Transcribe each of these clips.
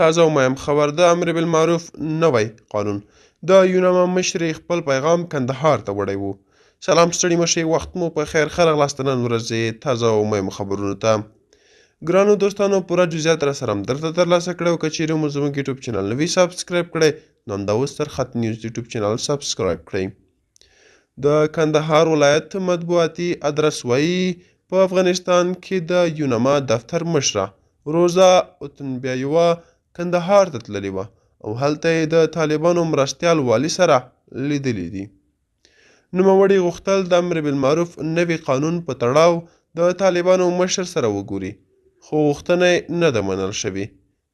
تازه او مهم خبر، د امر بالمعروف نوی قانون، د یوناما مشرې خپل پیغام کندهار ته وړی وو. سلام، ستړي مشي، وخت مو په خیر. ښه راغلاست نن ورځې تازه او مهم خبرونو ته. ګرانو دوستانو، پوره جزئیات را سره درته ترلاسه کړئ، او که چیرې مو زموږ یوټیوب چینل نه وي subscribe کړی، نو همدا اوس سرخط نیوز یوټیوب چینل subscribe کړئ. د کندهار ولایت مطبوعاتي ادرس وایي، په افغانستان کې د یوناما دفتر مشره روزا اوتنبیایوا کندهار ته تللې وه او هلته یې د طالبانو مرستیال والي سره لیدلي دي. نوموړي غوښتل د امر بالمعروف نوي قانون په تړاو د طالبانو مشر سره وګوري، خو غوښتنه یې نه ده منل شوې.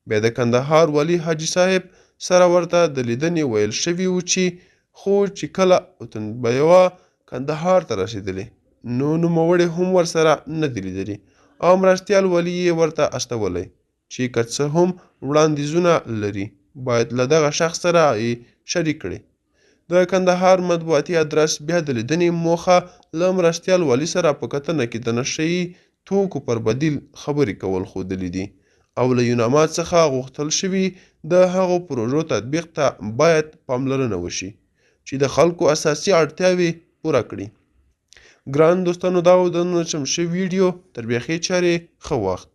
بیا د کندهار والي حاجي صاحب سره ورته د لیدنې ویل شوي وو، چې خو چې کله اوتنبیوا کندهار ته رسېدلې، نو نوموړي هم ورسره نه دي لیدلي او مرستیال والي یې ورته استولی چې که څه هم وړاندیزونه لري، باید له دغه شخص سره یې شریک کړي. د کندهار مطبوعاتي ادرس بیا د لیدنې موخه له مرستیال والي سره په کتنه کې د نشه یي توکو پر بدیل خبرې کول ښودلي دي، او له یوناما څخه غوښتل شوي د هغو پروژو تطبیق ته باید پاملرنه وشي چې د خلکو اساسي اړتیاوې پوره کړي. ګران دوستانو، دا و د نن چم شوي ویډیو. تر بیا ښې چارې، ښه وخت.